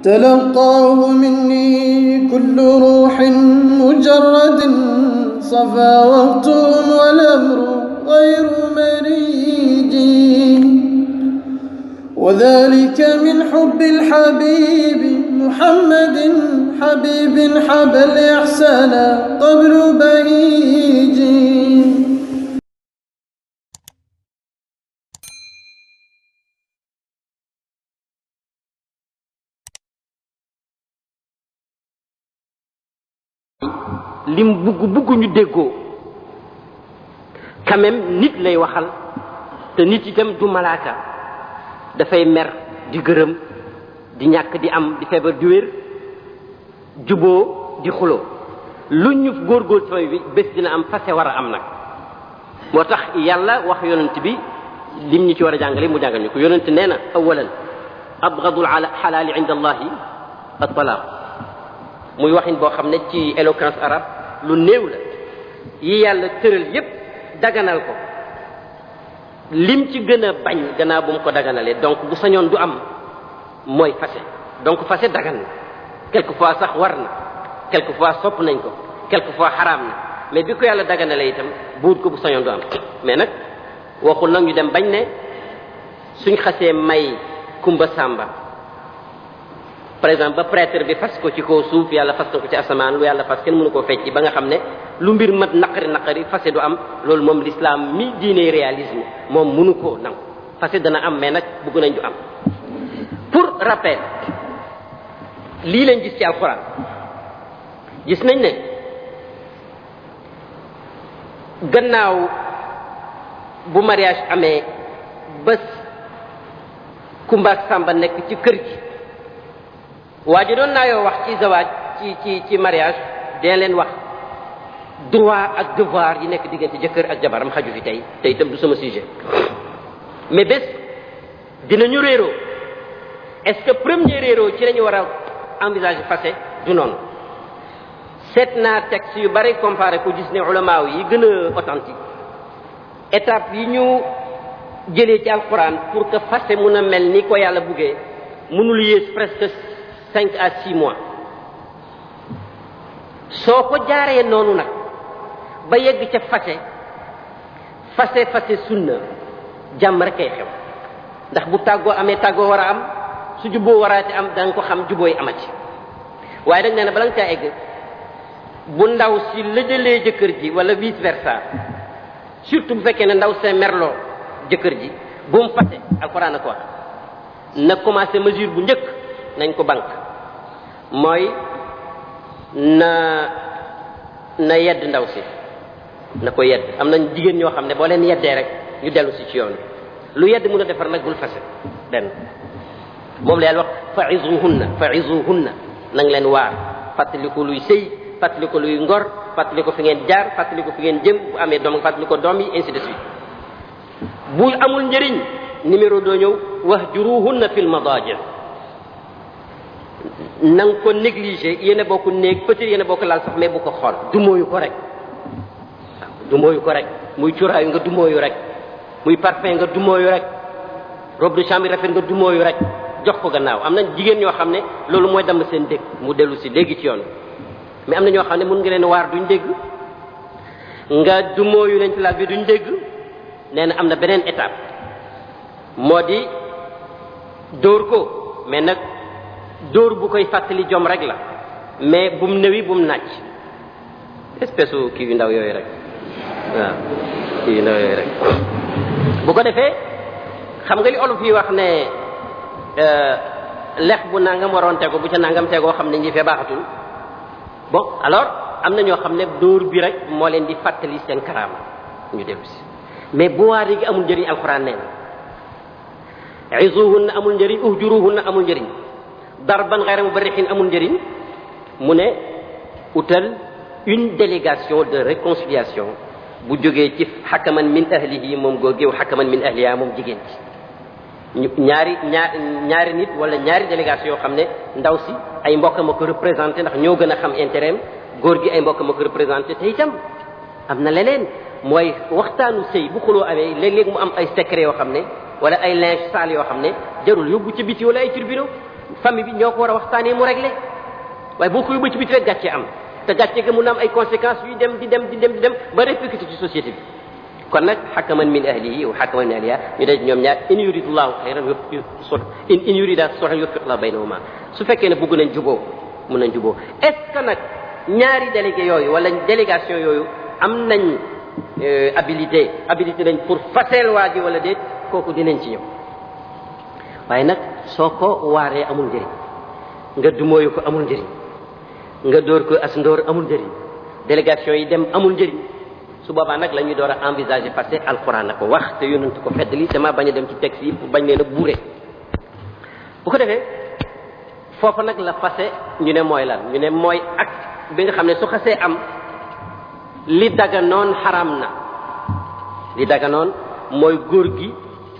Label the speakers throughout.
Speaker 1: تلقاه مني كل روح مجرد صفا وقت والأمر غير مريج، وذلك من حب الحبيب محمد حبيب حب الإحسان قبل بهيج.
Speaker 2: lim bugg ñu déggoo quand même nit lay waxal te nit itam du malaaka dafay mer di gërëm di ñàkk di am di feebar di wér juboo di xuloo lu ñu góorgóor ci famille bi bés dina am fase war a am nag moo tax yàlla wax yonent bi lim ñu ci war a jàngale mu jàngal ñu ko yonent nee na awalan abgadul xalaali inda allahi at-talaaq muy waxin boo xam ne ci éloquence arabe lu néew la yi yàlla tëral yépp daganal ko lim ci gën a bañ gannaaw bu mu ko daganalee donc bu sañoon du am mooy fase donc fase dagan na quelquefois sax war na quelquefois sopp nañ ko quelquefois xaraam na mais bi ko yàlla daganalee itam buut ko bu sañoon du am mais nag waxul nag ñu dem bañ ne suñ xasee may kumba sàmba par exemple ba prêtre bi fas ko ci kaw suuf yàlla fas na ko ci asamaan lu yàlla fas kenn mënu koo fecc ba nga xam ne lu mbir mat naqari fase du am loolu moom l'islam mi diine réalisme moom mënu koo nangu fase dana am mais nag bëgg nañ du am. pour rappel lii lañ gis ci alxuraan gis nañ ne gannaaw bu mariage amee bés kumba ak sàmba nekk ci kër gi waa ji doon naa yoo wax ci zawaaj ci mariage dina leen wax droit ak devoir yi nekk diggante jëkkër ak jabaram xaju fi tey itam du sama sujet mais bés dinañu réeroo est-ce que premier réeroo ci lañu war a envisager fase du noonu seet naa texte yu bari comparé ko gis ne ulama yi gën a authentique étape yi ñu jëlee ci alquran pour que fase mun a mel ni ko yàlla buggee mënul yées presque 5 à 6 mois soo ko jaaree noonu nag ba yegg ca fase sunna jàmm rek ay xew ndax bu tàggoo amee tàggoo war a am su jubboo waraate am da nga ko xam jubbooy amati waaye dag nee na bala nga caa egg bu ndaw si lëjëlee jëkkër ji wala vice versa surtout bu fekkee ne ndaw see merloo jëkkër ji bu mu fase alxuraan a ko wax na commencé mesure bu njëkk nañ ko bank mooy na yedd ndaw si na ko yedd am nañ jigéen ñoo xam ne boo leen yeddee rek ñu dellu si ci yoon lu yedd mun a defar nag bul fase benn moom la yàlla wax fa'izuhunna na nga leen waar fàttali ko luy sëy fàttali ko luy ngor fàttali ko fi ngeen jaar fàttali ko fi ngeen jëm bu amee doom fàttali ko doom yi ainsi de suite bu amul njëriñ numéro doo ñëw wahjuruhunna fil madaaji na nga ko négligé yéen a bokk néeg peut-être yéen a bokk laal sax mais bu ko xool dumóoyu ko rek waaw dumóoyu ko rek muy cuuraayu nga dumóoyu rek muy parfum nga dumóoyu rek robe de chambre rafet nga dumóoyu rek jox ko gannaaw am na jigéen ñoo xam ne loolu mooy damm seen dégg mu dellu si léegi ci yoon mais am na ñoo xam ne mën nga leen waar duñ dégg nga dumóoyu leen ci laal bi duñ dégg nee na am na beneen étape moo di dóor ko mais nag dóor bu koy fàttali jom rek la mais bu mu newi bu mu nàcc espèce kii yu ndaw yooyu rek waaw kii yu ndaw yooyu rek bu ko defee xam nga li olof yi wax ne lex bu nangam waroon tego bu ca nangam tegoo xam ne ñi fee baaxatul bon alors am na ñoo xam ne dóor bi rek moo leen di fàttali seen karaama ñu dellu si mais bu waar gi amul njëriñ alxuraan nee na izuhunna amul njëriñ uhjuruhunna amul njëriñ darban ghayra mubarrihin amul njëriñ mu ne utal une délégation de réconciliation bu jógee ci xakaman min ahlihi moom góor géew xakaman min ahliha moom jigéen ci ñaari nit wala ñaari délégation yoo xam ne ndaw si ay mbokkam a ko représenté ndax ñoo gën a xam intérêt am góor gi ay mbokkam a ko représenté te itam am na leneen mooy waxtaanu sëy bu xuloo amee léeg-léeg mu am ay secret yoo xam ne wala ay linge sale yoo xam ne jarul yóbbu ci biti wala ay tribunaux famille bi ñoo ko war a waxtaanee mu réglé waaye boo ko yóbbu ci biti rek gàcce am te gàcce ga mun na am ay conséquences yuy dem di dem ba répercuté ci société bi kon nag hakaman min ahlihi wa hakaman min ahliha ñu daj ñoom ñaar in yuridullahu xayran in yurida sulhan yuwaffiq baynahuma su fekkee ne bëgg nañ juboo mun nañ juboo est-ce que nag ñaari délégué yooyu wala délégation yooyu am nañ habilité nañ pour faseel waa ji wala déet kooku dinañ ci ñëw waaye nag soo ko waaree amul njëriñ nga dumóoyu ko amul njëriñ nga dóor ko as ndóor amul njëriñ délégation yi dem amul njëriñ su boobaa nag la ñuy door a envisager parce que alquran na ko wax te yonent ko feddali dama bañ a dem ci texte yi pour bañ leen a buure bu ko defee foofu nag la fase ñu ne mooy lan ñu ne mooy acte bi nga xam ne su xasee am li daganoon xaram na li daganoon mooy góor gi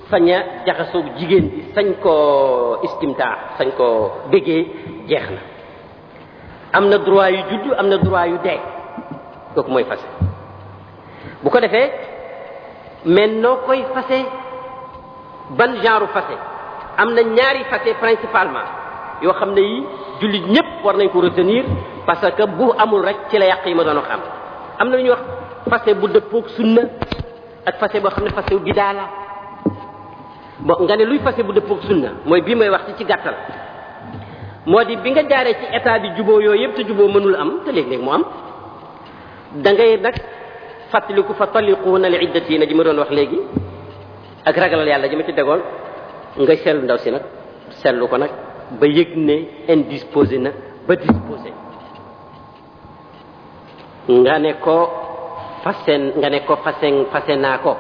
Speaker 2: sañ a jaxasoog jigéen bi sañ koo istimtaa sañ koo béggee jeex na am na droit yu judd am na droit yu dee kooku mooy fase bu ko defee mais noo koy fase ban genre fase am na ñaari fase principalement yoo xam ne yi jullit ñëpp war nañ ko retenir parce que bu amul rek ci la yàq yi ma doon wax am na lu ñuy wax fase bu dëppoog sunna ak fase boo xam ne fase bu bidaa la bon nga ne luy fase bu dëppoog sunna mooy bii may wax ci gàttal moo di bi nga jaaree ci état bi juboo yooyu yëpp te juboo mënul am te léeg-léeg mu am da ngay nag fàttaliku fa talliquuna li iddatiina ji ma doon wax léegi ak ragalal yàlla ji ma ci degoon nga seetlu ndaw si nag seetlu ko nag ba yëg ne indisposé na ba disposé nga ne ko fase naa ko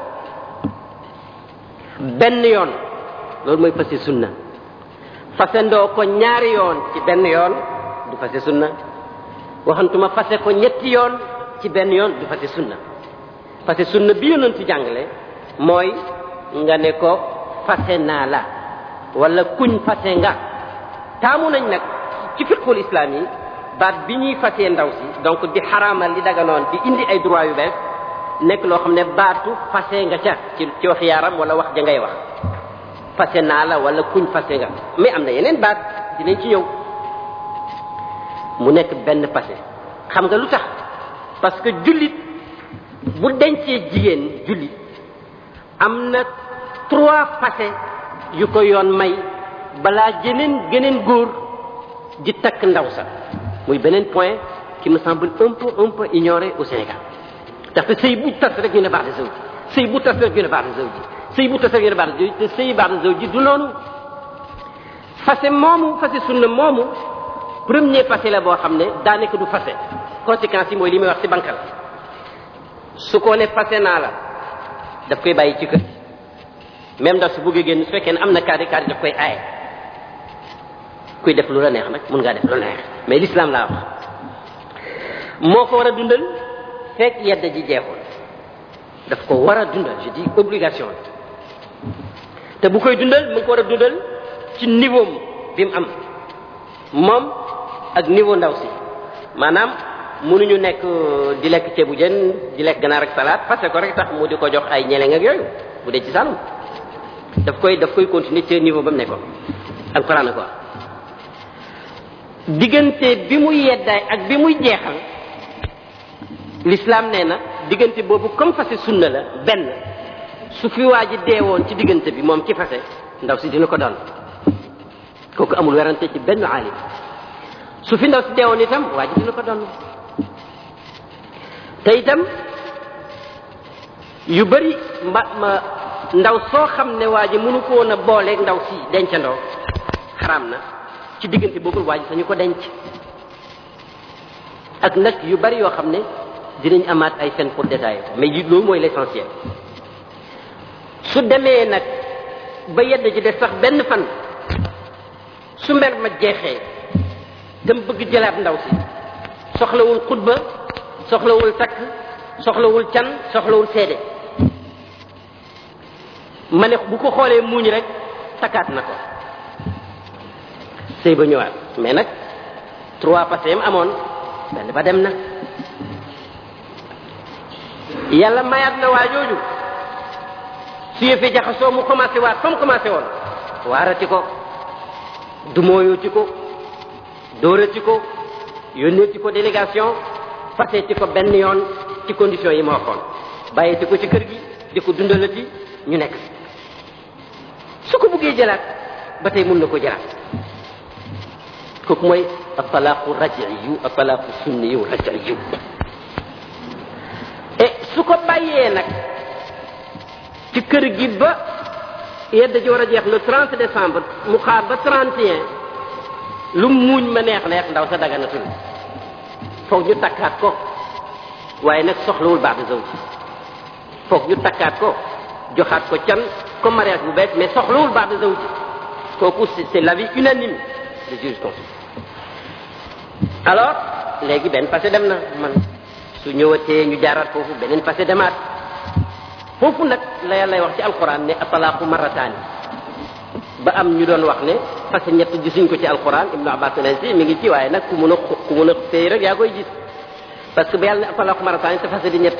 Speaker 2: benn yoon loolu mooy fase sunna fase ndoo ko ñaari yoon ci benn yoon du fase sunna waxantuma fase ko ñetti yoon ci benn yoon du fase sunna bi yonent ci jàngale mooy nga ne ko fase naa la wala kuñ fase nga taamu nañ nag ci fiqhul islam yi baat bi ñuy fasee ndaw si donc di xaraamal li daganoon di indi ay droit yu bees nekk loo xam ne baatu fase nga ca ci wax yaaram wala wax ja ngay wax fase naa la wala kuñ fase nga mais am na yeneen baat dinañ ci ñëw mu nekk benn fase xam nga lu tax parce que jullit bu dencee jigéen jullit am na 3 fase yu ko yoon may balaa geneen góor di takk ndaw sa muy beneen point qui me semble un peu ignoré au Sénégal ndaxte sëy bu tas rek ñu ne baax na zawji sëy bu tas rek ñu ne baax na zawji sëy bu tas rek ñu ne baax na zawji te sëy baax na zawji du noonu fase sunna moomu premier fase la boo xam ne daanaka du fase conséquence yi mooy li may wax ci bankal su ko ne fase naa la daf koy bàyyi ci kër même ndax su bëggee génn su fekkee ne am na kaari daf koy aaye kuy def lu la neex nag mun ngaa def lu la neex mais l'islam laa wax moo ko war a dundal fekk yedda ji jeexul daf ko war a dundal je dis obligation te bu koy dundal mu ngi ko war a dundal ci niveau bi mu am moom ak niveau ndaw si maanaam mënuñu nekk di lekk ceebu jën di lekk ganaar ak salade parce que rek tax mu di ko jox ay ñeleng ak yooyu bu dee ci Saloum daf koy continuer ci niveau ba mu nekkoon alxuraan quoi diggante bi muy yeddaay ak bi muy jeexal l'islam nee na diggante boobu comme fase sunna la benn su fi waa ji deewoon ci diggante bi moom ci fase ndaw si dina ko doon kooku amul werante ci benn aalim su fi ndaw si deewoon itam waa ji dina ko doon te itam yu bëri ndaw soo xam ne waa ji mënu ko woon a booleeg ndaw si dencandoo xaraam na ci diggante boobu waa ji sañu ko denc ak nag yu bari yoo xam ne dinañ amaat ay fen pour détailler mais loolu mooy l'essentiel su demee nag ba yedd ji def sax benn fan su mer ma jeexee dem bëgg jëlaat ndaw si soxlawul xutba soxlawul takk soxlawul can soxlawul seede ma ne bu ko xoolee muuñ rek takkaat na ko sëy ba ñëwaat mais nag 3 passé am amoon benn ba dem na yàlla mayaat na waa jooju su yëfee jaxasoo mu commencé waat fa mu commencé woon waarati ko du mooyooti ko dóorati ko yónneeti ko délégation faseeti ko benn yoon ci condition yi ma waxoon bàyyeeti ko ci kër gi di ko dundalati ñu nekk su ko buggee jëlaat ba tey mun na ko jëlaat kooku mooy at-talaaqu raj'iyu at-talaaqu sunniyu raj'iyu et su ko bàyyee nag ci kër gi ba yedda ji war a jeex le 30 décembre mu xaar ba 31 lu muuñ ma neex ndaw sa daganatul foog ñu takkaat ko waaye nag soxlawul baax de zawj foog ñu takkaat ko joxaat ko can comme mariage bu bees mais soxlawul baax de zawj kooku c'est l'avis unanime des jurisconsultes. Alors léegi benn passé dem na man su ñëwatee ñu jaaraat foofu beneen passé demaat foofu nag la yàlla wax ci alquran ne atalaqu marrataani ba am ñu doon wax ne passé ñett gisuñ ko ci alquran Ibnu Abbas ne si mi ngi ci waaye nag ku mun a téy rek yaa koy gis parce que ba yàlla ne atalaqu marrataani te passé di ñett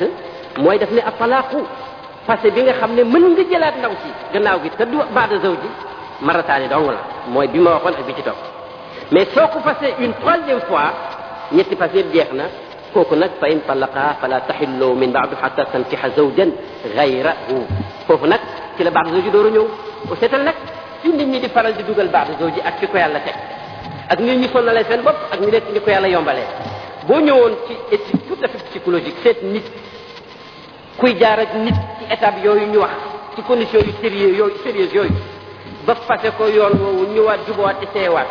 Speaker 2: mooy def ne atalaqu passé bi nga xam ne mën nga jëlaat ndaw si gannaaw gi te du baada zawji marrataani dong la mooy bi ma waxoon ak bi ci topp mais soo ko passé une troisième fois ñetti passé jeex na kooku nag fa in talaqa fala taxillu min baadu xata tankixa zawjan gayrahu foofu nag ci la baada zawji dooru ñëw o seetal nag ci nit ñi di faral di dugal baada zawji ak fi ko yàlla teg ak nit ñi sonnalee seen bopp ak ñu nekk ni ko yàlla yombalee boo ñëwoon ci étude tout à fait psychologique seet nit kuy jaar ak nit ci étape yooyu ñu wax ci conditions yu sérieuses yooyu ba passé ko yoon woowu ñëwaat jubawaat essayé waat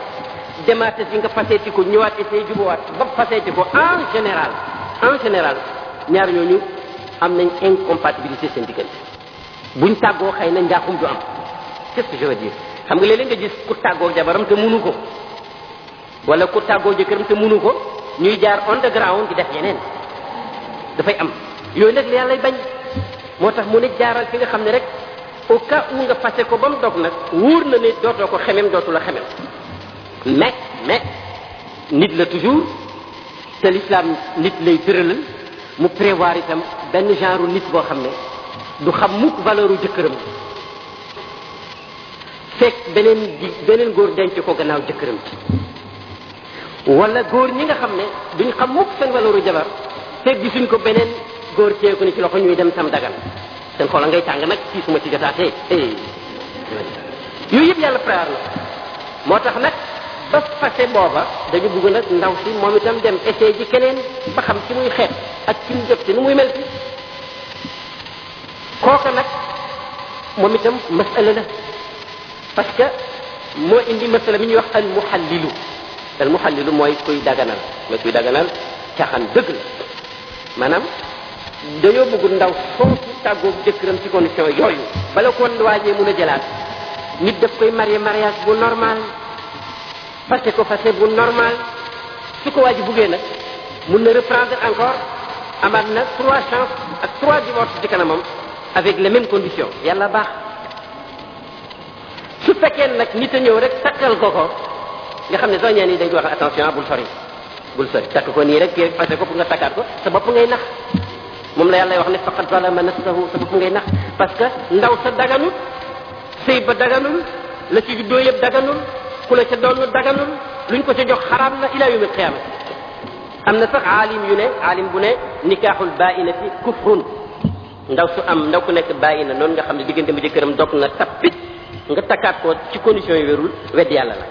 Speaker 2: demaate si nga faseeti ko ñëwaat essayé jubawaat ba faseeti ko en général ñaar ñooñu am nañ incompatibilité seen diggante buñ tàggoo xëy na njaaxum du am qu'est-ce que je veux dire xam nga léeg-léeg nga gis ku tàggoo jabaram te munu ko wala ku tàggoo jëkkëram te munu ko ñuy jaar underground di def yeneen dafay am yooyu nag la yàlla bañ moo tax mu ne jaaral fi nga xam ne rek au cas où nga fase ko ba mu dog nag wóor na ne dootoo ko xemem dootu la xemem mais nit la toujours te l'islam nit lay tëralal mu prévoir itam benn genre nit boo xam ne du xam mukk valeur u jëkkëram fekk beneen góor denc ko gannaaw jëkkëram ci wala góor ñi nga xam ne duñ xam mukk seen valeur u jabar fekk gisuñ ko beneen góor cee ko ni ci loxo ñuy dem tam dagan seen xoola ngay tàng nag ci suma ci jotaatee yooyu yëpp yàlla prévoir na moo tax nag ba passé booba dañu bugg nag ndaw si moom itam dem essayé ji keneen ba xam ci muy xeet ak ci mu jot si nu muy mel si kooka nag moom itam masala la parce que moo indi masala mi ñuy wax al muhallilu mooy kuy daganal caaxaan dëgg la maanaam dañoo bëgg ndaw foofu tàggoo jëkkëram ci condition yooyu bala ko waajee mun a jëlaat nit daf koy mariage bu normal fase ko fase bu normal su ko waaji buggee nag mun na reprendre encore amaat na 3 chances ak 3 divorces ci kanamam avec les mêmes conditions yàlla baax su fekkee nag nit a ñëw rek takkal ko nga xam ne soo ñeen yi dañ ko wax attention bul sori takk ko nii rek kii rek fase ko pour nga takkaat ko sa bopp ngay nax moom la yàlla wax ne faqad zalama nafsahu sa bopp ngay nax parce que ndaw sa daganul sëy ba daganul la ci juddoo yëpp daganul ku la ca doon daganul luñ ko ca jox xaraam na ila yawmil qiyaama am na sax aalim bu ne nikaaxul baa'inati kufrun ndaw ku nekk baa'ina noonu nga xam ne diggante bi jëkkëram dog na tappit nga takkaat ko ci condition yu wérul wedd yàlla la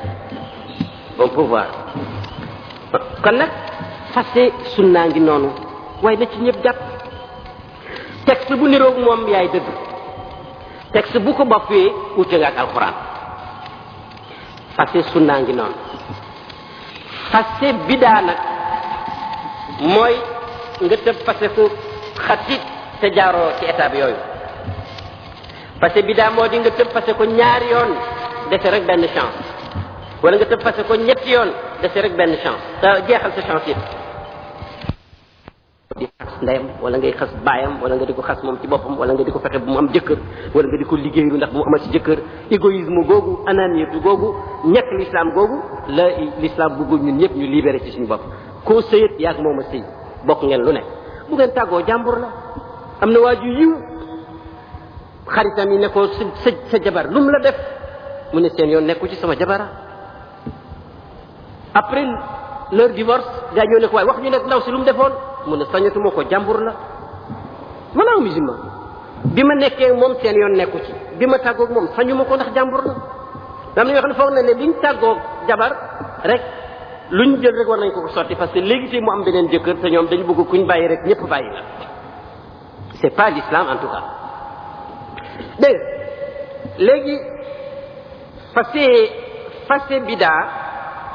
Speaker 2: bon pouvoir kon nag fase sunnaa ngi noonu waaye na ci ñëpp jàpp texte bu niroog moom yaay dëgg texte bu ko boppee ute nga ak alxuraan fase sunnaa ngi noonu fase bidaa nag mooy nga tëb fase ko xatit te jaaroo ci étape yooyu fase bidaa moo di nga tëb fase ko ñaari yoon dese rek benn chance wala nga tëb fase ko ñetti yoon dese rek benn chance te jeexal sa chance yëpp di xas ndeyam wala ngay xas baayam wala nga di ko xas moom ci boppam wala nga di ko fexe bu mu am jëkkër wala nga di ko liggéeylu ndax bu mu amal ci jëkkër égoïsme googu ananiyatu googu ñekk l'islam googu la l'islam bëggul ñun ñëpp ñu libéré ci suñu bopp koo sëyët yaag moom a sëy bokk ngeen lu ne bu ngeen tàggoo jàmbur la am na waa ju yiw xaritam yi ne ko sa jabar lu mu la def mu ne seen yoon nekku ci sama jabara après leur divorce gaa ñëw ne ko waaye wax ñu ne ndaw si lu mu defoon mu ne sañatuma ko jàmbur la voilà un musulman bi ma nekkee moom seen yoon nekku ci bi ma tàggoog moom sañuma ko ndax jàmbur la am na ñoo xam ne foog na ne liñ tàggoog jabar rek luñ jël rek war nañ ko ko sotti parce que léegi tey mu am beneen jëkkër te ñoom dañu bëgg kuñ bàyyi rek ñëpp bàyyi la c'est pas l'islam en tout cas dégg léegi fase bidaa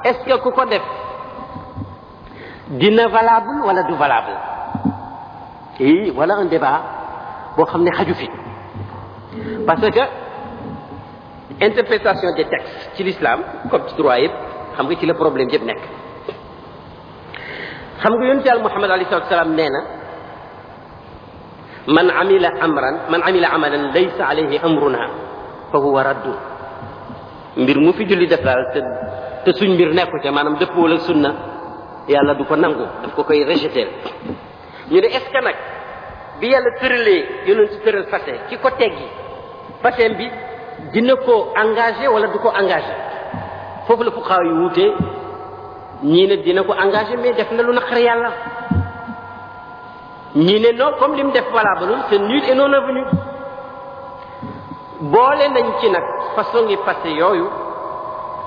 Speaker 2: est-ce que ku ko def dina valable wala du valable et voilà un débat boo xam ne xaju fi parce que interprétation des textes ci l'islam comme ci droit yëpp xam nga ci la problème yëpp nekk xam nga yonent Yàlla Muhammad alayhi salaatu wa salaam nee na man amila amalan laysa alayhi amruna fa huwa raddu mbir mu fi julli def daal te suñ mbir nekku ca maanaam dëppool ak sunna yàlla du ko nangu daf ko koy rejeter ñu ne est-ce que nag bi yàlla tëralee yonent tëral fase ki ko teggi faseem bi dina ko engagé wala du ko engagé foofu la fuqahaa yu wuutee ñii ne dina ko engagé mais def na lu naqar yàlla ñii ne non comme li mu def valable c'est nul et non avenu boole nañ ci nag façon ngi fase yooyu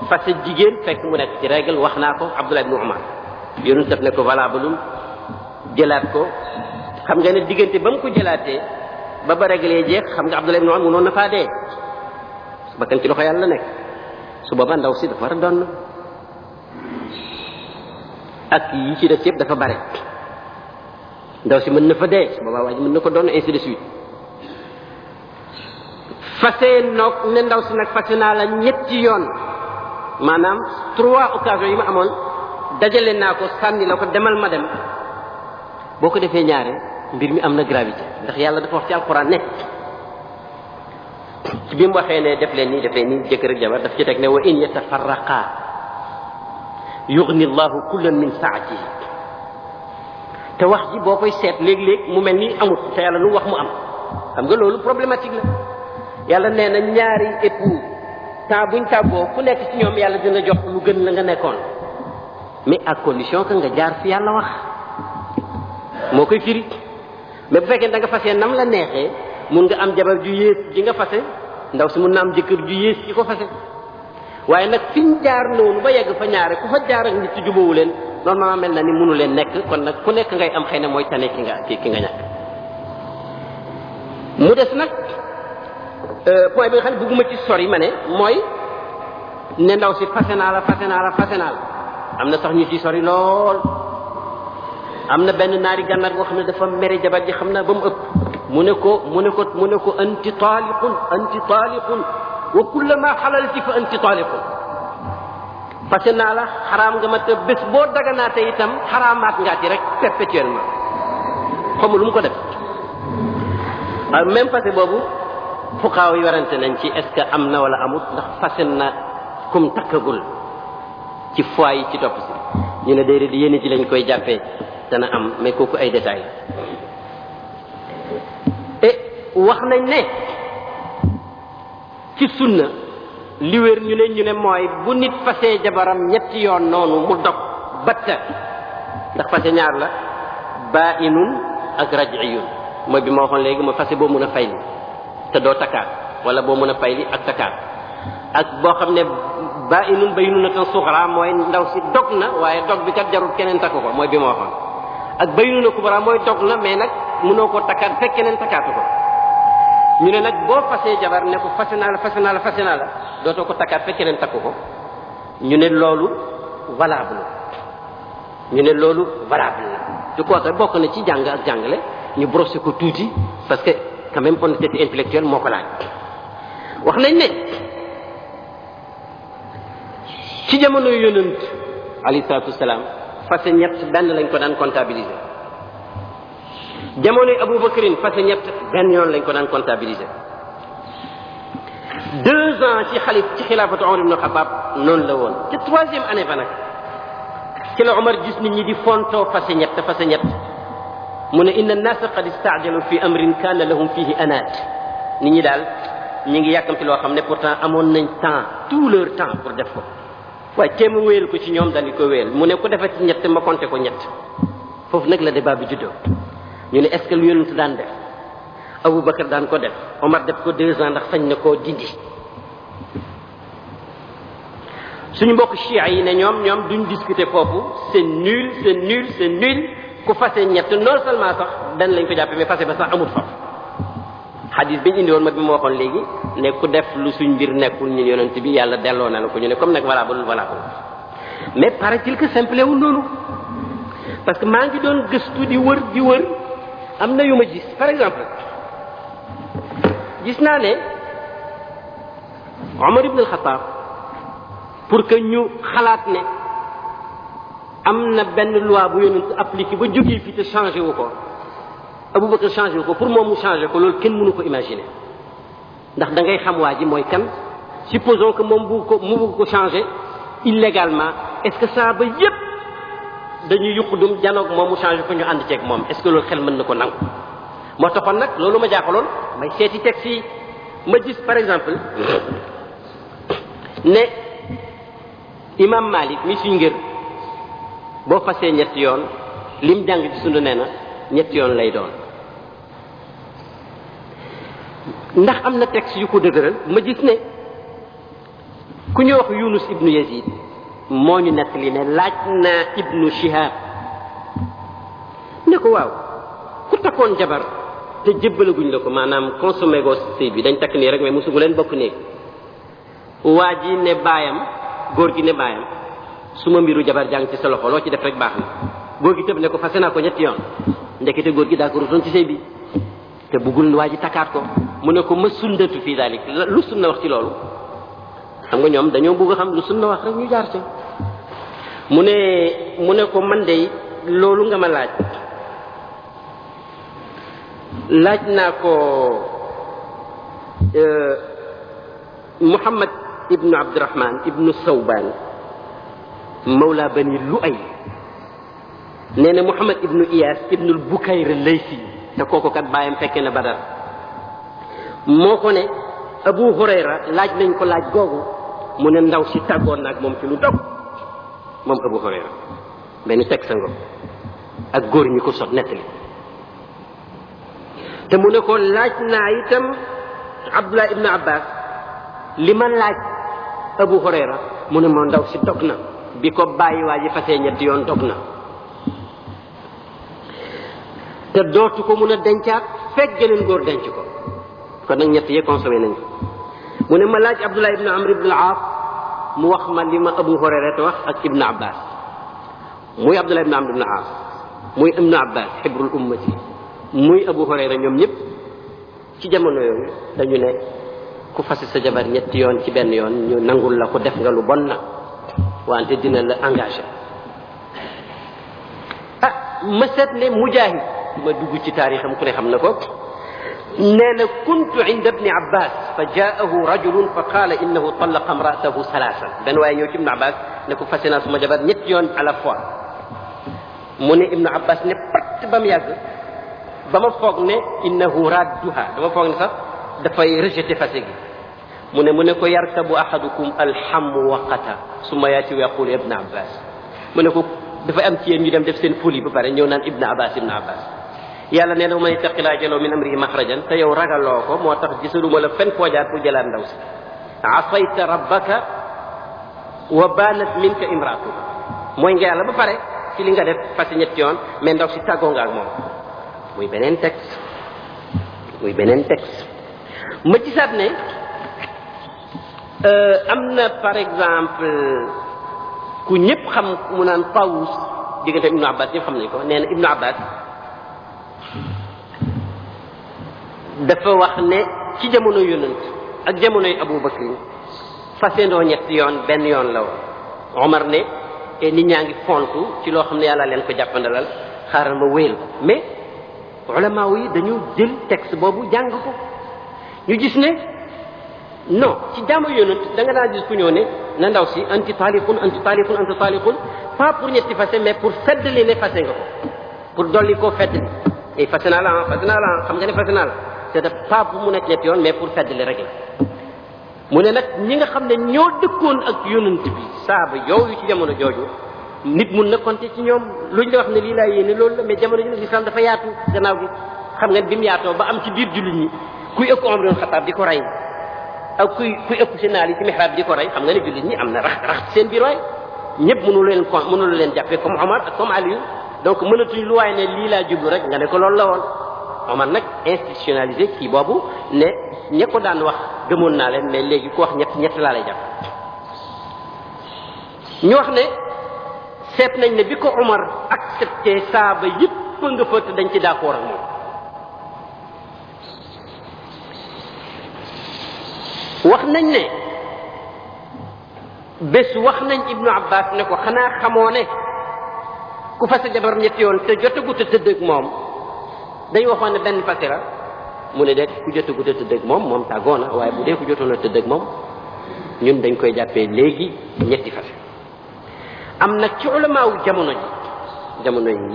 Speaker 2: fase jigéen fekk mu nekk ci règle wax naa ko Abdullah ibn Umar yonent def ne ko valable jëlaat ko xam nga ne diggante ba mu ko jëlaatee ba règle jeex xam nga Abdullah ibn Umar mënoon na faa dee bakkan ci loxo yàlla la nekk su boobaa ndaw si dafa war a doon ak yi ci def yëpp dafa bare ndaw si mën na fa dee su boobaa waa ji mën na ko doon ainsi de suite fase noog ne ndaw si nag fase naa la ñetti yoon maanaam 3 occasions yi ma amoon dajale naa ko sànni la ko demal ma dem boo ko defee ñaare mbir mi am na gravité ndax yàlla dafa wax ci alquran ne ci bi mu waxee ne def leen nii jëkkër ak jabar daf ci teg ne wa in yatafarraqa yughni llahu kullan min saatihi te wax ji boo koy seet léeg-léeg mu mel ni amut te yàlla lu wax mu am xam nga loolu problématique la yàlla nee na ñaari époux temps buñ tàggoo ku nekk ci ñoom yàlla dina jox lu gën la nga nekkoon mais à condition que nga jaar fi yàlla wax moo koy firi mais bu fekkee da nga fase nam la neexee mun nga am jabar ju yées ji nga fase ndaw si mun na am jëkkër ju yées ji ko fase waaye nag fiñ jaar noonu ba yegg fa ñaare ku fa jaar ak nit ci jubawu leen normalement mel na ni mënu leen nekk kon nag ku nekk ngay am xëy na mooy tane ki nga ñàkk mu des nag point bi nga xam ne bëgguma ci sori ma ne mooy ne ndaw si fase naa la am na sax ñu ci sori lool am na benn naari gànnaar boo xam ne dafa mere jabar ji xam naa ba mu ëpp mu ne ko anti taaliqun wa kullama xalalti fa anti taaliqun fase naa la xaraam nga ma te bés boo daganaate itam xaraamaat ngaa ci rek perpétuellement xamu lu mu ko def même fase boobu fuqaaw yi warante nañ ci est-ce que am na wala amut ndax fase na kum takkagul ci fois yi ci topp si ñu ne déedéet yéen ci lañ koy jàppee dana am mais kooku ay détails et wax nañ ne ci sunna li wér ñu ne mooy bu nit fasee jabaram ñetti yoon noonu mu dog batta ndax fase ñaar la bainun ak raj'iyun mooy bi ma waxoon léegi mooy fase boo mën a fayli te doo takkaat wala boo mën a fayli ak takkaat ak boo xam ne bainun baynunatan sughra mooy ndaw si dog na waaye dog bi kat jarul keneen takku ko mooy bi ma waxoon ak baynuna kubra mooy dog na mais nag mënoo koo takkaat fekk keneen takkaatu ko ñu ne nag boo fasee jabar ne ko fase naa la dootoo ko takkaat fekk keneen takku ko ñu ne loolu valable la je crois que bokk na ci jàng ak jàngale ñu brosser ko tuuti parce que quand même honnêteté intellectuelle moo ko laaj wax nañ ne ci jamono yonent alayhi salaatu wasalaam fase ñett benn lañ ko daan comptabiliser jamonoy Aboubacrine fase ñett benn yoon lañ ko daan comptabiliser 2 ans ci xilaafatu Omar ibn Khattab noonu la woon ci 3e année ba nag ci la Omar gis nit ñi di fontoo fase ñett mu ne inna an-naasa qad ista'jalu fi amrin kaana lahum fihi anaat nit ñi daal ñi ngi yàkkamti loo xam ne pourtant amoon nañ temps tout leur temps pour def ko waaye téema wéyal ko ci ñoom daal di ko wéyal mu ne ku defee ci ñett ma compté ko ñett foofu nag la débat bi juddoo ñu ne est-ce que lu yonent daan def Aboubacar daan ko def Omar def ko 2 ans ndax sañ na koo dindi suñu mbokk chia yi ne ñoom duñ discuter foofu c'est nul ku fase ñett non seulement sax dan lañ ko jàppe mais fase ba sax amul faf xadis bi ñu indi woon ma bi ma waxoon léegi ne ku def lu suñ mbir nekkul ñu yonent bi yàlla delloo na la ko ñu ne comme nag valable mais paraît-il que simple wul noonu parce que maa ngi doon gëstu di wër am na yu ma gis par exemple gis naa ne Omar ibn al-Khattab pour que ñu xalaat ne am na benn loi bu yonent appliqué ba jógee fi te changé wu ko Aboubacar changé wu ko pour moom mu changé ko loolu kenn mënu ko imaginer ndax da ngay xam waa ji mooy kan supposons que moom mu bëgg ko changé illégalement est-ce que ça ba yépp dañuy yuqudum janoog moom mu changé ko ñu ànd ceeg moom est-ce que loolu xel mën na ko nangu moo taxoon nag loolu ma jaaxaloon may seeti texte yi ma gis par exemple ne imam Malik mi suñ ngir boo fasee ñetti yoon lim jàng ci sunu nee na ñetti yoon lay doon ndax am na texte yu ko dëgëral ma gis ne ku ñuy wax Yunus ibnu Yazid moo ñu nettali ne laaj naa ibnu Shihab ne ko waaw ku takkoon jabar te jébbalaguñ la ko maanaam consommé goo sëy bi dañ takk nii rek mais mosugu leen bokk néeg waa ji ne baayam góor gi ne baayam su ma mbiru jabar jàng ci sa loxo loo ci def rek baax na góor gi tëb ne ko fase naa ko ñetti yoon ndekete góor gi daa ko rutoon ci sëy bi te buggul waa ji takkaat ko mu ne ko ma sunnatu fii daalik lu sunna wax ci loolu xam nga ñoom dañoo bëgg a xam lu sunna wax rek ñu jaar ci mu ne ko man de loolu nga ma laaj naa ko Muhammad ibnu Abdurahman ibnu Sawban mawla bani Lu'ay nee na Muhammad ibnu Iyas ibnu Bukayr Laysi te kooku kat baayam fekke na Badar moo ko ne Abu Hurayra laaj nañ ko laaj googu mu ne ndaw si tàggoon naag moom ci lu dog moom Abu Hurayra benn teg sa ngo ak góor ñi ko sot nettali te mu ne ko laaj naa itam Abdullah ibnu Abbas li ma laaj Abu Hurayra mu ne moo ndaw si dog na bi ko bàyyi waa ji fasee ñetti yoon dog na te dootu ko mun a dencaat fekk geneen góor denc ko kon nag ñett yee consommé nañ ko mu ne ma laaj Abdullah ibnu Amr ibnu al-Aas mu wax ma li ma Abu Hurayra te wax ak ibnu Abbas muy Abdullah ibnu Amr ibnu al-Aas muy ibnu Abbas xibrul ummati muy Abu Hurayra ñoom ñëpp ci jamono yooyu dañu ne ku fase sa jabar ñetti yoon ci benn yoon ñu nangul la ko def nga lu bon na wante dina la engagé ma seet ne Mujaahid ma dugg ci taarixam ku ne xam na ko nee na kuntu inda ibni Abbas fa jaahu rajulun fa qaala innahu talaqa imraatahu salaasan benn waaye ñëw ci ibnu Abbas ne ko fase naa suma jabar ñetti yoon à la fois mu ne ibnu Abbas ne pat ba mu yàgg ba ma foog ne innahu radduha dama foog ne sax dafay rejeté fase gi mu ne ko yarkabu ahadukum alhamu waqata summa yaati wa yaqulu ibnu Abbas mu ne ko dafa am ci yéen ñu dem def seen folie ba pare ñëw naan ibnu Abbas yàlla nee na man ittaqillaaha yaj'al min amrihi maxrajan te yow ragaloo ko moo tax gisaluma la fenn foo jaar pour jëlaat ndaw si asayta rabbaka wa banat minka imraatuka mooy nga yàlla ba pare ci li nga def fase ñetti yoon mais ndaw si tàggoo nga ak moom muy beneen texte ma gisaat ne am na par exemple ku ñëpp xam mu naan Tawus diggante Ibnu Abbas ñëpp xam nañ ko nee na Ibnu Abbas dafa wax ne ci jamono yonent ak jamonoy Abu Bakr fasendoo ñetti yoon benn yoon la woon Omar ne nit ñaa ngi fontu ci loo xam ne yàlla leen ko jàppandalal xaaral ma wéyal ko mais ulama yi dañu jël texte boobu jàng ko ñu gis ne non ci jamono yonent da nga daan gis ku ñëw ne na ndaw si anti taliqun pas pour ñetti fase mais pour feddali ne fase nga ko pour dolli koo feddali et fase naa la xam nga ne fase naa la c'est pas pour mu nekk ñetti yoon mais pour feddali rek la mu ne nag ñi nga xam ne ñoo dëkkoon ak yonent bi saaba yooyu ci jamono jooju nit mun na compter ci ñoom luñ la wax ne lii laa yéene loolu la mais jamono ji nag l'islam dafa yaatu gannaaw gi xam nga bi mu yaatoo ba am ci biir jullit ñi kuy ëpp Omar ibn Khattab di ko rey ak kuy ëpp si naal yi ci mihrab bi di ko rey xam nga ne jullit ñi am na rax seen biir waay ñëpp mënulu leen jàppee comme Omar ak comme Aliou donc mënatuñ lu waaye ne lii laa jublu rek nga ne ko loolu la woon Omar nag institutionnalisé kii boobu ne ña ko daan wax gëmoon naa leen mais léegi ku wax ñett laa lay jàpp ñu wax ne seet nañ ne bi ko Omar accepté saaba yëpp nga fa te dañ ci d'accord ak moom wax nañ ne bés wax nañ Ibnu Abbas ne ko xanaa xamoo ne ku fase jabaram ñetti yoon te jotagut a tëdd ak moom dañ waxoon ne benn fase la mu ne de ku jotagut a tëdd ak moom tàggoo na waaye bu dee ku jotoon a tëdd ak moom ñun dañ koy jàppee léegi ñetti fase am nag ci ulamaawu jamono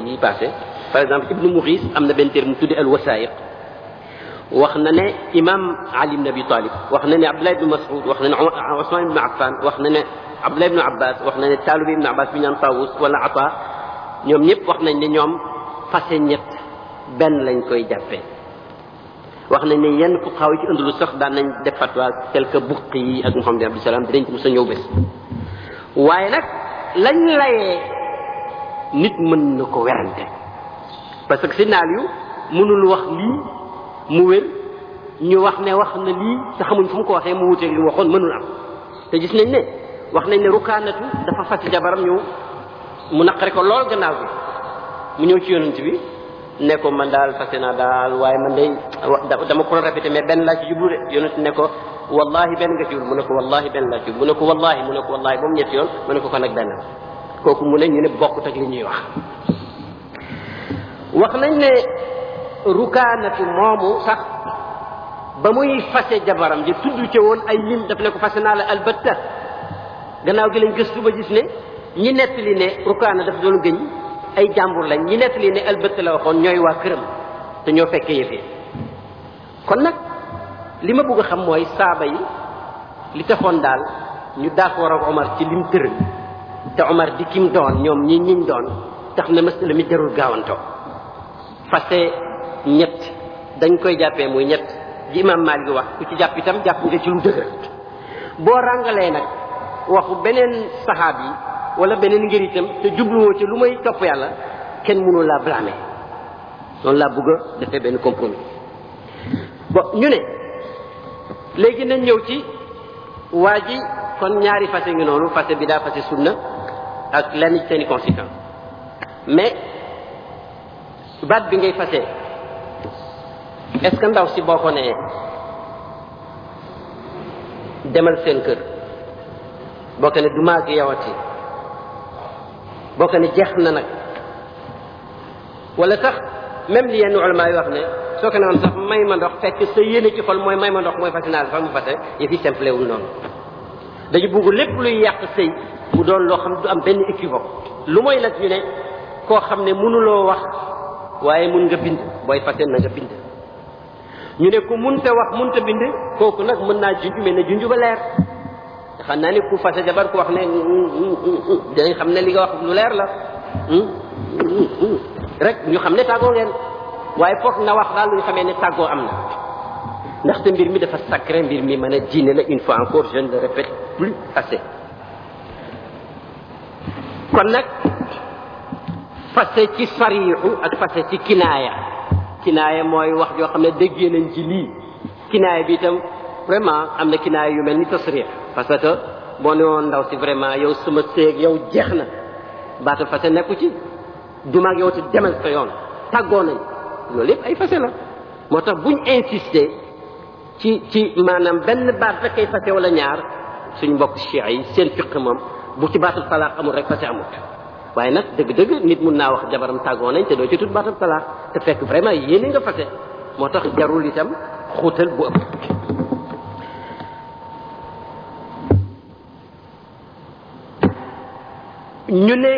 Speaker 2: yi passé par exemple Ibnu Mughis am na benn téere mu tudde al wasaayiq wax na ne imam Ali ibn Abi Talib wax na ne Abdullah ibn Mas'ud wax na ne Usman ibn Affan wax na ne Abdullah ibn Abbas wax na ne taalibe ibn Abbas bi ñaan Tawus wala Ata ñoom ñëpp wax nañ ne ñoom fase ñett benn lañ koy jàppee wax nañ ne yenn fuqahaa yi ci Andalus sax daan nañ def fatwa tel que Buqi yi ak Muhammad Abdou Salam dinañ ko mos a ñëw bés waaye nag lañ layee nit mën na ko werante parce que si naal yu mënul wax lii mu wér ñu wax ne wax na lii te xamuñ fu mu ko waxee mu wuteeg li mu waxoon mënul am te gis nañ ne wax nañ ne rukaanatu dafa fas jabaram ñëw mu naqare ko lool gannaaw bi mu ñëw ci yonent bi ne ko man daal fase naa daal waaye man day dama ko répété mais benn laa ci jublu de yonent ne ko wallahi benn nga ci jublu mu ne ko wallahi benn laa ci jublu mu ne ko wallahi ba mu ñetti yoon mu ne ko kon nag benn kooku mu ne ñu ne bokkut ak li ñuy wax nañ ne rukaanatu moomu sax ba muy fase jabaram ji tudd ci woon ay lim daf ne ko fase naa la albatta gannaaw gi lañ gëstu ba gis ne ñi nettali ne rukaana daf doon gëñ ay jàmbur lañ ñi nettali ne albatta la waxoon ñooy waa këram te ñoo fekkee yëfee kon nag li ma bëgg a xam mooy saaba yi li taxoon daal ñu d'accord ak Omar ci lim tëral te Omar di kim doon ñoom ñiñ doon tax na masala mi jarul gaawantoo fase ñett dañ koy jàppee muy ñett ji imam Maalik wax ku ci jàpp itam jàpp nga ci lu dëgër boo ràngalee nag waxu beneen saxaab yi wala beneen ngir itam te jubluwoo ci lu may topp yàlla kenn mënu laa blâmer noonu laa bëgg a defee benn compromis bon ñu ne léegi nañ ñëw ci waa ji kon ñaari fase ngi noonu fase bi daa fase sunna ak lenn seeni conséquences mais baat bi ngay fase est-ce que ndaw si boo ko nee demal seen kër boo ko ne du maag yawati boo ko ne jeex na nag wala sax même li yenn ulama yi wax ne soo ko ne woon sax may ma ndox fekk sa yéene ci xol mooy may ma ndox mooy fase naa la sax mu fase yëf yi simple wul noonu dañu bugg lépp luy yàq sëy mu doon loo xam du am benn équivoque lu mooy nag ñu ne koo xam ne mënuloo wax waaye mun nga bind booy fase na nga bind ñu ne ku munta wax munta bind kooku nag mën naa junj mais ne junj ba leer xam naa ni ku fase jabar ku wax ne dinañ xam ne li nga wax lu leer la rek ñu xam ne tàggoo ngeen waaye foog na wax daal lu ñu xamee ne tàggoo am na ndaxte mbir mi dafa sacré mbir mi mën a diine la une fois encore je ne le répète plus assez kon nag fase ci sariixu ak fase ci kinaaya mooy wax joo xam ne déggee nañ ci lii kinaaya bi itam vraiment am na kinaaya yu mel ni tasriix parce que boo ne woon ndaw si vraiment yow sama séeg yow jeex na baata fase nekku ci duma ak yow te demal sa yoon tàggoo nañ loolu yëpp ay fase la moo tax buñ insister ci maanaam benn baat rek kay fase wala ñaar suñ mbokk chia yi seen fiq moom bu ci baatul talaax amul rek fase amut waaye nag dëgg-dëgg nit mun naa wax jabaram tàggoo nañ te doo ci tut baatul talaax te fekk vraiment yéene nga fase moo tax jarul itam xuutal bu ëpp ñu ne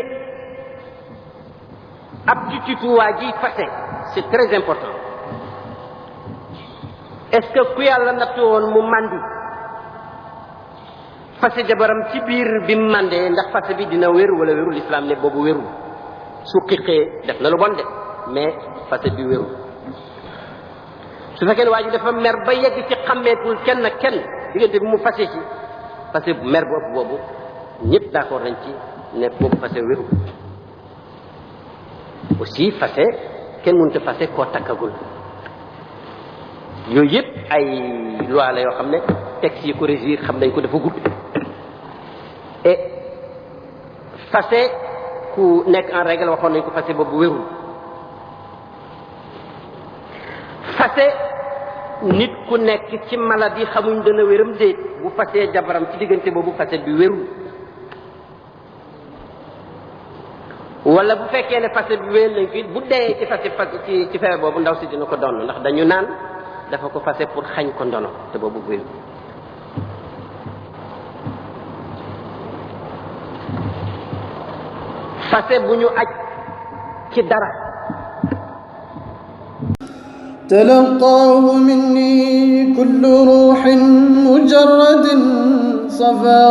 Speaker 2: aptitude waa ji fase c'est très important est-ce que ku yàlla nattu woon mu mandi fase jabaram ci biir bi mu màndee ndax fase bi dina wér wala wérul islam ne boobu wérul su xiqee def na lu bon de mais fase bi wérul su fekkee ne waa ji dafa mer ba yegg ci xàmmeetul kenn diggante bi mu fase ci fase mer bu ëpp boobu ñëpp d'accord nañ ci ne boobu fase wérul aussi fase kenn mënut a fase koo takkagul yooyu yëpp ay loi la yoo xam ne texte yi ko régir xam nañ ko dafa gudd et fase ku nekk en règle waxoon nañ ko fase boobu wérul fase nit ku nekk ci maladie xamuñ dana wéram déet bu fasee jabaram ci diggante boobu fase bi wérul wala bu fekkee ne fase bi wér nañ ko it bu dee ci fase ci feebar boobu ndaw si dina ko donn ndax dañu naan dafa ko fase pour xañ ko ndono te boobu wér fase bu ñu aj ci dara
Speaker 1: تلقاه مني كل روح مجرد صفا